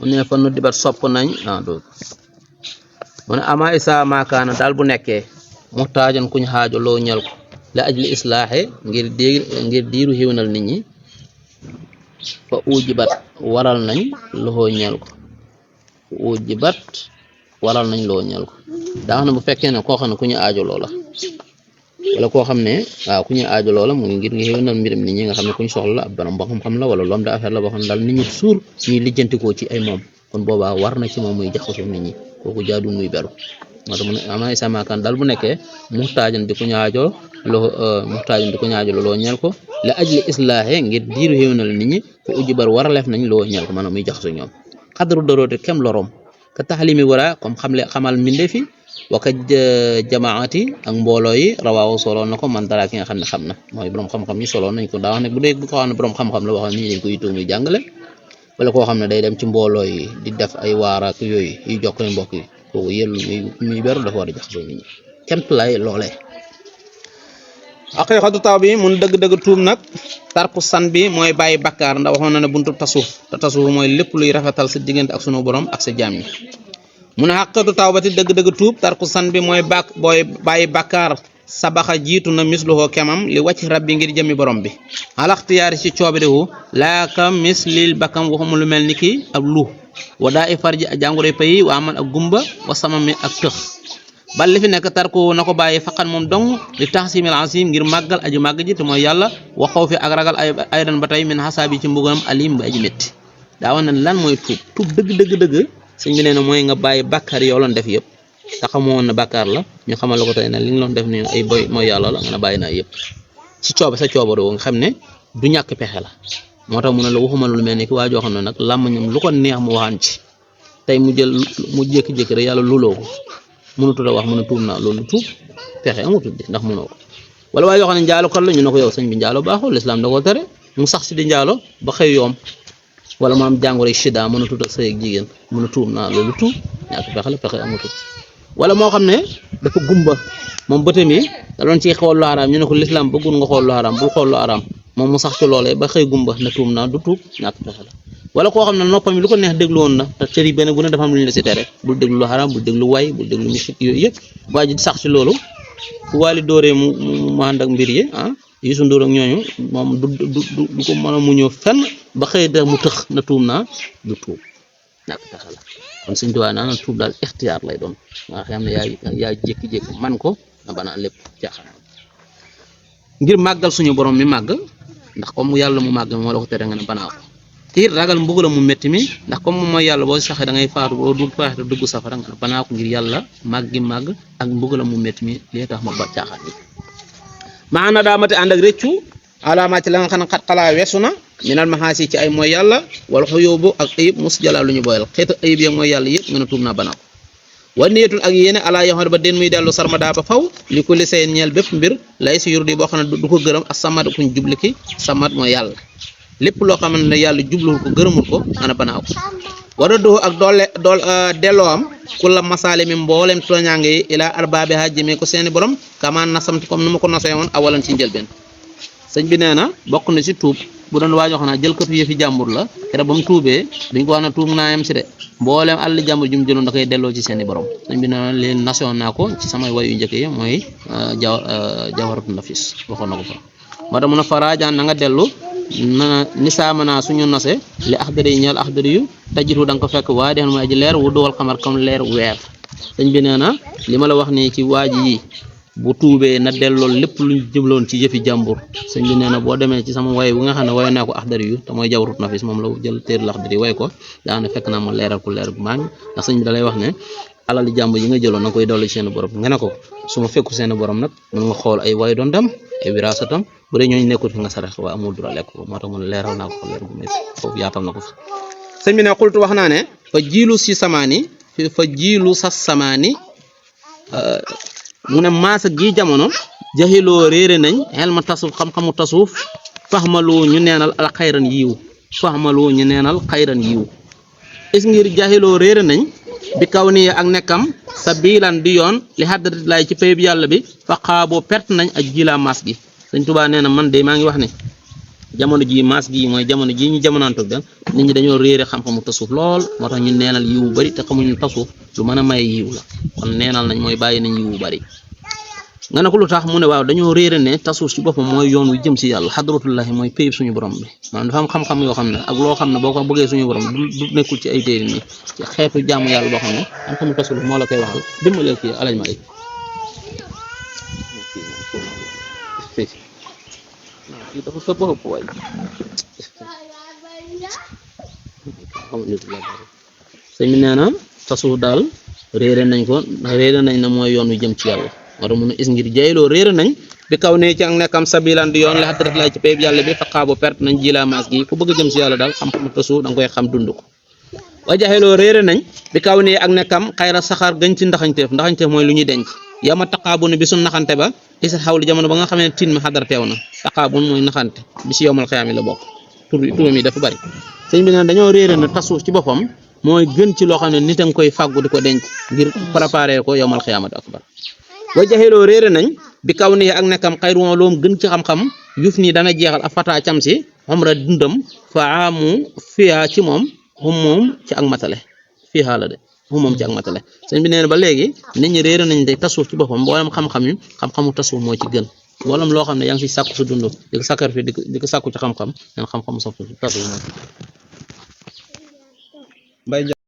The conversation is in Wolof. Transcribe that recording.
ne fa nu dibat sopp nañ do mu ne ama isa maakaana daal bu nekkee muxtaajan kuñ xaajo loo ñel ko la ajli islaaxe ngir diiru xiwnal nit ñi fa ujibat waral nañ loo ñel ko ujibat waral nañ loo ñel ko daa xam ne bu fekkee ne koo xam ne ku ñu aajo loola wala koo xam ne waaw ku ñu aajo loola mu ngi ngir nga xiwnal mbiram nit ñi nga xam ne kuñ soxla la ab borom boo xam-xam la wala loom da affaire la boo xam ne daal nit ñi suur ñuy lijjantikoo ci ay moom kon boobaa war na ci moom muy jaxasoo nit ñi kooku jaadu muy beru moo tax mu ne ama isa maakaan daal bu nekkee muxtaajan di ko ñaajo loo ñeel ko la ajli islaahe ngir diiru xéwnal nit ñi fa ujubar war a lef nañ loo ñeel ko maanaam muy jaxasoo ñoom xadru daroote kem loroom ka taxalimi wara comme xamal mbinde fi waka jamaati ak mbooloo yi rawaaw solo na ko man dara ki nga xam ne xam na mooy borom xam-xam yi solo nañ ko daa wax ne bu dee ko xam ne borom xam-xam la wax ni dañ ko yittoo muy jàngale wala koo xam ne day dem ci mbooloo yi di def ay waar ak yooyu yu jokkale mbokk yi kooku yellu muy beru dafa war a jaxasoo nit ñi kemt lay loolee aqiqatu taw bi mun dëgg-dëgg tuub nag tarku san bi mooy bàyyi bakkaar ndax waxoon na ne buntu tasuuf te tasuuf mooy lépp luy rafetal sa diggante ak sunu borom ak sa jaam ñi mu ne xaqatu tawbati dëgg-dëgg tuub tarku san bi mooy booy bàyyi bakkaar sabaxa jiitu na misluhoo kemam li wàcc rabbi ngir jëmi borom bi alaxtiyaari ci coobarewu laaka mislil bakkam waxuma lu mel ni ki ab lu wa daa i farji a jàngoroy payi waa man ak gumba wa sama mi ak tëx bal li fi nekk tarku na ko bàyyi faqat moom dong li taxsimil asim ngir màggal aju màgg ji te mooy yàlla waxaw fi ak ragal aydan ba tey min xasaabi ci mbugalam alim ba aji métti daa wax ne lan mooy tuub dëgg sëñ bi nee na mooy nga bàyyi bàkkaar yoo loon def yëpp te xamoon na bàkkaar la ñu xamal la ko tey ne li nga loon def ni ay boy mooy yàlla la nga ne bàyyi naa yëpp ci sa coobaroo nga xam ne du ñàkk pexe la moo tax mu ne la waxuma lu mel ni ki waa joo xam ne nag làmmiñam lu ko neex mu waxaan ci tey mu jékki-jékki rek yàlla luloo ko mënatu la wax mën a tuub naa loolu tuub pexe amatul di ndax mënoo ko wala waaye yoo xam ne njaalo kat la ñu ne ko yow sëñ bi njaalo baaxul lislaam da koo tere mu sax si di njaalo ba xëy yoom wala maam jàngoro shida mën a tuut ak sëy ak jigéen mën a tuub naa loolu tuub ñàkk pexe la pexe amatul wala moo xam ne dafa gumba moom bëtam yi da doon ciy xool lu araam ñu ne ko lislaam bëggul nga xool lu araam bul xool lu araam moom mu sax ci loolee ba xëy gumba ne tuub naa du tuub ñàkk pexe la wala koo xam ne noppam yi lu ko neex déglu woon na te cër yi benn bu ne dafa am lu ñu la si tere bul déglu lu araam bul déglu way bul déglu musique yooyu yëpp waa ji sax ci loolu fu waali dooree mu ànd ak mbir yi Youssou Ndour ak ñooñu moom du ko mën a muñoo fenn ba xëy da mu tëx na tuub naa du tuub ñàkk pexe la kon Sëñ Tuubaa naa na tuub daal ixtiyaar lay doon nga xam ne yaa jékki-jékki man ko na banaa lépp jaaxal ngir màggal suñu borom mi màgg ndax comme yàlla mu màgg mi moo la ko tere nga ne banaa ko te it ragal mbugal mu métti mi ndax comme moom mooy yàlla boo saxee da ngay faatu boo du faatu dugg safara nga ne banaa ko ngir yàlla màgg ak mbugal mu métti mi lii tax ma ba caaxaan yi maana daamate ànd ak rëccu alaamaati la nga xam ne xat xalaa weesu na minal maxaasi ci ay mooy yàlla wala xuyóobu ak ayib mus jalaa lu ñu boyal xeetu ayib ya mooy yàlla yëpp nga ne tuub naa banaa ko wa niyetul ak yéene alaa yoo xam ne ba den muy dellu sarmadaa ba faw li kulli seen ñeel bépp mbir lay si yur di boo xam ne du ko gërëm ak samat kuñ jubli ki samat mooy yàlla lépp loo xam ne yàlla jubluwul ko gërëmul ko nga ne banaa ko wara doo ak delloo am ku la masaale mi mboolem tooñaange yi ilaa arbaabiha jëmee ko seeni borom kamaan nasamti comme nu ma ko nosee woon awalan ci njëlbeen sëñ bi nee na bokk na ci tuub bu doon waajoo xam ne jëlkatu yëfi jàmbur la kere ba mu tuubee duñ ko wax ne tuub naa yem si de mboolem àll jàmbur ju mu jëloon da koy delloo ci seeni borom sëñ bi nee na leen nation naa ko ci samay way yu njëkk yi mooy jawaratu nafis waxoon na ko fa moo tax mun a faraajaan na nga dellu na nisaamana suñu nose li axdari yi ñeel axdari yu tajitu da nga ko fekk waa dexen mooy aji leer wu duwal xamar comme leer weer sëñ bi nee na li ma la wax nii ci waaji yi bu tuubee na dellool lépp luñ jëbloon ci yëfi jàmbur sëñ bi nee na boo demee ci sama way bu nga xam ne way naa ko axdari yu te mooy jawarut nafis moom la jël téer la axdari way ko daana fekk naa ma leeral ko leer bu maa ngi ndax sëñ bi da lay wax ne alali jàmbur yi nga jëloon na koy dolli ci seen borom nga ne ko su ma fekku seen borom nag mën nga xool ay way doon dem ay wiraasatam bu dee ñooñu nekkul fi nga sarax waaye amul droit lekk ko moo tax mu ne leeral naa ko leer bu métti foofu yaatal na ko fa sëñ bi ne xultu wax naa ne fa jiilu si samaani fa jiilu sas samaani mu ne maasa gi jamono jaxiloo réere nañ xel ma tasuuf xam-xamu tasuuf faxmaloo ñu neenal al xayran yiiw faxmaloo ñu neenal xayran yiiw is ngir jaxiloo réere nañ bi kaw nii ak nekkam sa biilan di yoon li xaddatit laay ci payib yàlla bi fa xaaboo perte nañ ak jila mas gi sëñ Tuubaa nee na man de maa ngi wax ne jamono ji maas gi mooy jamono ji ñu jamonaantoog da nit ñi dañoo réere xam-xamu tasawuf lool moo tax ñu neenal yiwu bari te xamuñu tasawuf lu mën a maye yiw la kon neenal nañ mooy bàyyi nañ yiwu bari nga ne ko lu tax mu ne waaw dañoo réere ne tasawuf ci boppam mooy yoon wi jëm si yàlla xadratullahi mooy péyib suñu borom bi maanaam dafa am xam-xam yoo xam ne ak loo xam ne boo ko bëggee suñu borom du nekkul ci ay téere nii ci xeetu jaamu yàlla boo xam ne xam-xamu tasawuf moo la koy waxal dimbaleel kii alaj ma dafa sa bopp waay sëñ bi nee na tasawuf daal réere nañ ko ndax réere nañ na mooy yoon wi jëm ci yàlla wara mun a is ngir jayloo réere nañ bi kaw ne ci ak nekkam sabilan di yoon la xadrat laa ci payib yàlla bi faqaabo perte nañ jila maas gi ku bëgg jëm ci yàlla daal xam-xam tasawuf da nga koy xam dund ko wa jaxeloo réere nañ bi kaw ne ak nekkam xayra saxaar gën ci ndaxañteef mooy lu ñuy denc yama taqaabun bi suñ naxante ba isa xawli jamono ba nga xam ne tin mi xadar teew na taqaabun mooy naxante bi si yowmal xiyaam yi la bokk turam yi dafa bari sëñ bi ne dañoo réere na tasawuf ci boppam mooy gën ci loo xam ne nit a nga koy fàggu di ko denc ngir préparer ko yowmal xiyaamati akbar wa jaxeloo réere nañ bi kaw nii ak nekkam xayru loom gën ci xam-xam yuf nii dana jeexal ak fata cam si xomra dundam faamu fiyaa ci moom moom ci ak matale fiyaa la de moom ci ak matale sëñ bi nee na ba léegi nit ñi réere nañ de tasawuf ci boppam mboolem xam-xam yi xam-xamu tasawuf moo ci gën mboolem loo xam ne yaa ngi si sàkku sa dund di ko sakkar fi di ko sàkku ci xam-xam neen xam-xamu tasawuf moo ci